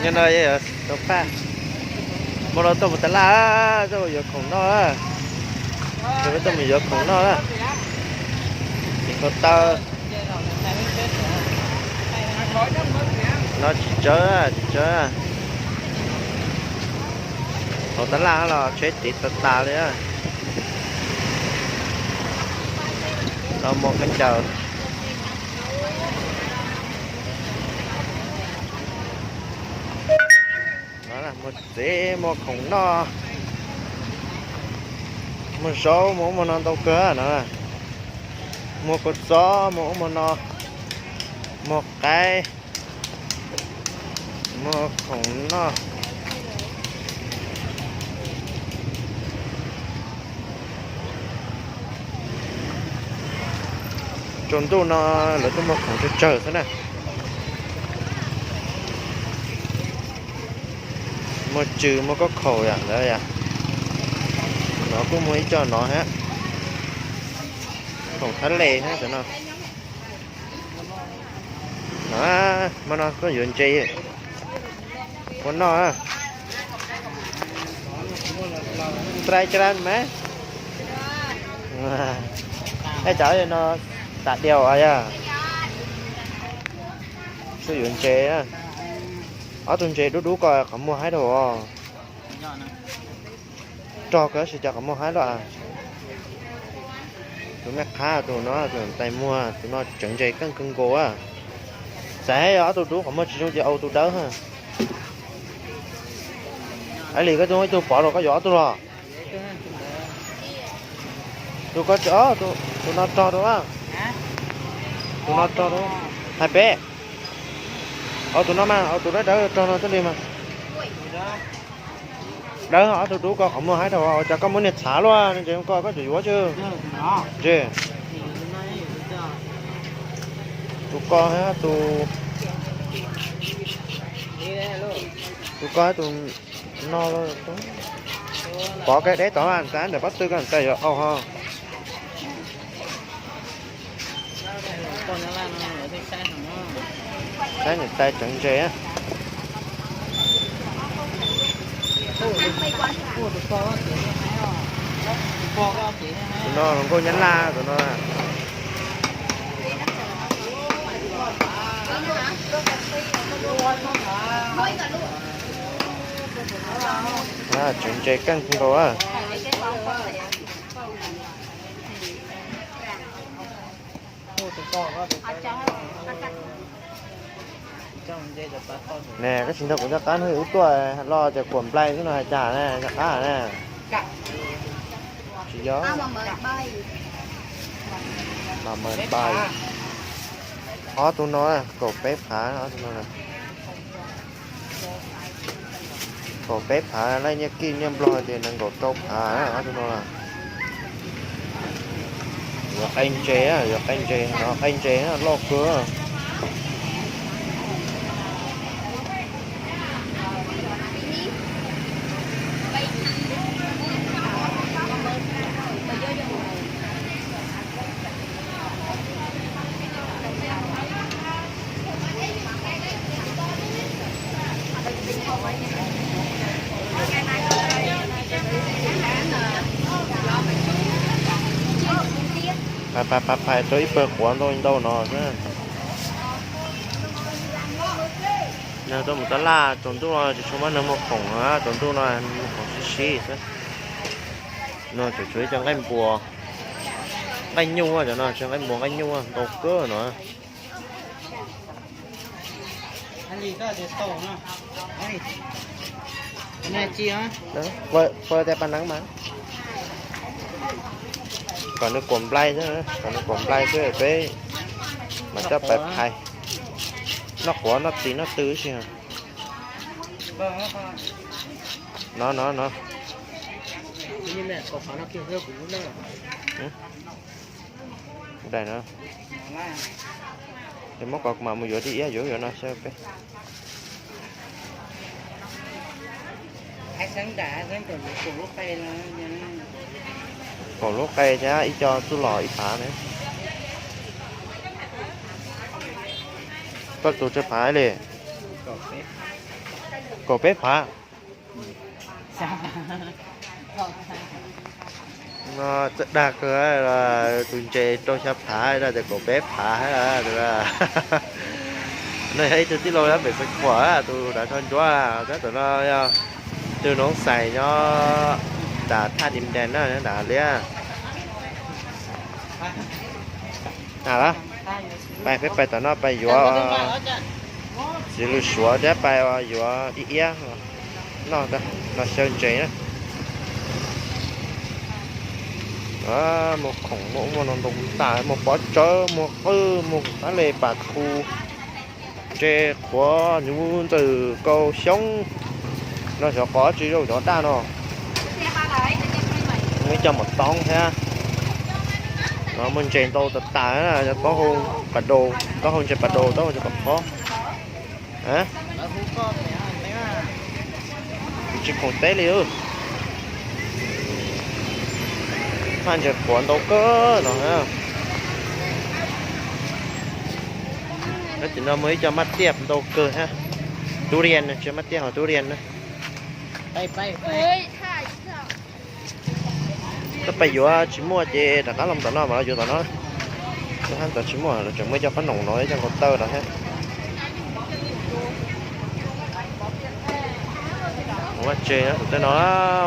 No yog tau paj, muaj no tuaj mus tas laj, tuaj yuav khoom noj, tuaj mus yuav khoom noj na. Tsis tau taw, no tsis tsawg, tsis tsawg. Hauv tas laj los tsheb tiv tas tas li. No muaj khaub ncaws, muaj txiv, muaj khoom noj, muaj zaub, muaj ub muaj no ntau kawg no. Muaj kua txob, muaj ub muaj no, muaj qaib, muaj khoom noj. Tsaus ntuj no lawv tuaj muag khoom tsawg tsawg xwb na. Muaj tsw, muaj khaub khaum yom ntawd yom. No kuj muaj ib co no thiab, khoom thab les thiab cov no. No, hmo no koj yuav ntses ua noj. Trai caj dab mas. Es cov no tas diaus yog, koj yuav ntses. Ob tug ntses dub dub ko qhov muag haib dhau os. Rog kawg, tab sis cas qhov muag haib lawm. Tus mej qhab tus no tais muag, tus no tseev ntses keej kawg nkaus. Xav yog ob tug dub qhov muag tsis zoo ces ua tus dawb. Aib Lis, koj tub ib tug pov los koj yuav ob tug los? Tus ko tsis, tus no rog rau, tus no rog rau. Hais peb, tus no mas tus dawb dawb rog no thiaj li mas. Dawb, ob tug dub ko qhov muag haib dhau, ua cas koj muab niag txhav luaj, ntses ko koj tseem yuav tsis? Ntses. Tus ko, tus, tus ko tus no, pov kev deb tod, ntxas ntawm pob tw ko ntxas yuav au ho. Saib niam tais tseev ntses. Tus no hluas nkauj Nyab Laj tus no. Tseev ntses keej nkaus. Ne, koj tsis nrog kuv nyob qab no, wb tuaj los ces kuam nplai xwb no hais cas ne, nyob qab ne. Tsis yog, mas mas npai. Ob tug no kaum peb phav, ob tug no kaum peb phav, laij nyiaj kij nyiaj nplog tias nees nkaum rau phav ob tug no. Yuav qe ntses, yuav qe ntses, no qe ntses loj kawg. Phais phais phais phais rau ib pawg quav ntau ntau no xwb. Nag tuaj mus tab laj, tsaus ntuj no tsis tshua muaj neeg muag khoom na, tsaus ntuj no muag khoom sib sib xwb. No tseem tshuav ib co nqaij npua, nqaij nyuj, cov no tsis nqaij npua, nqaij nyuj ntau kawg no. Pw tias pas neev mas, kom nws kuam nplai xwb, kom nws kuam nplai xwb peb mam coj pais phais. Noj quav noj txiv noj tw si. No no no. Dai no. Ces muab ko kuv mam mus yuav dib iab yuav yuav no xwb peb. Kaum lub qe thiab ib co txuj lom ib phav ne. Koj tus tsawg phav li? Kaum peb phav. No txawj dag kawg, tus ntses rau xya phav, dag tias kaum peb phav thiab. No yog ib tug tij laug nyob pem Xeev Khuam, tus dav tsho ntsuab, tab tom no yog tus noov xais nyob nram Thaj Dim Ntees na, nram liab. Pais peb pais tom no pais yuav txiv lws suav thiab pais yuav ib iab noj, no xyaw ntses na. Muag khoom muaj ub muaj no ntau tas, muag pob tsawb, muag qwj, muag qab le pas thu, ntses qhuav, nyuv ntxawm, kau xyoob. No xyov qos tsi, zauj xyov daj no. Muaj ib co mos toob thiab. No muaj ntses ntau tas tas, taub hau pas daus, taub hau ntses pas daus, taub hau ntses pas phob. Tsis khoom teb li. Maj ntses qhuav ntau kawg no. Tam no muaj ib co maj tiaj ntau kawg thiab. Tub riam, tsis maj tiaj, ho tub riam na. Tab pais yuav tsis muaj ces rov qab los tom no mas los yuav tom no. Tab tom tsis muaj, tseem muaj ib co qhob noom no, ib co nkaus taw rau thiab. Ua tsev no,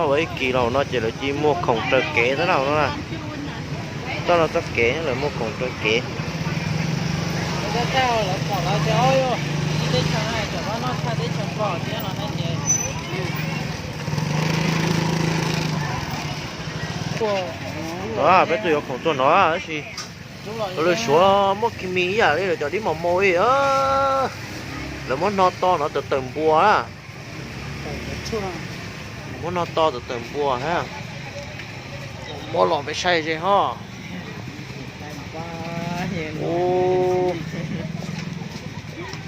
ua ib kis los no ces lawv cia muag khoom raws kev tau no na. Toj no txoj kev lawv muag khoom raws kev. Peb tuaj yuav khoom tuaj no tab sis lawv suav muaj kis mis ib yam li lawv cov dib mos mos li. Lawv muab no to no tawm tawm npua na. Muab no to tawm tawm npua thiab. Muab los peb saib ze ho.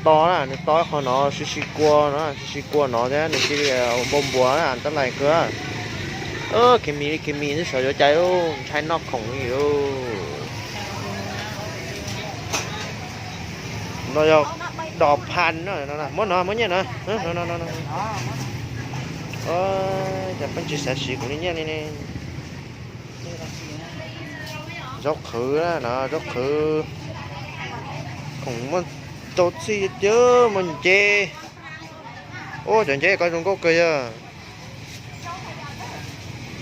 To na, nws to qhov no sib sib kua no, sib sib kua no thiab nws cia li npau npua na, tab lais kawg. Kis mis li kis mis twb xyov yuav cai lub ntshai noj khoom li. No yog dos phan, muab no muab nyiaj no. Cas peb tsis xav siv kuv li nyiaj li ne. Zaub qhwv na, zaub qhwv. Khoom muaj rau txhij tiag, muaj nce. Ua cov nce ko zoo nkauj kawg yog.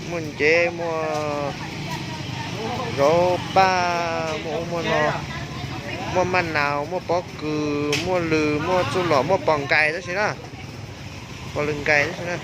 Muaj nce, muaj zaub paj, muaj ub muaj no, muaj maj nas, muaj pob kws, muaj lws, muaj txuj lom, muaj pos nkais tab sis na. Pos lws nkais tab sis na.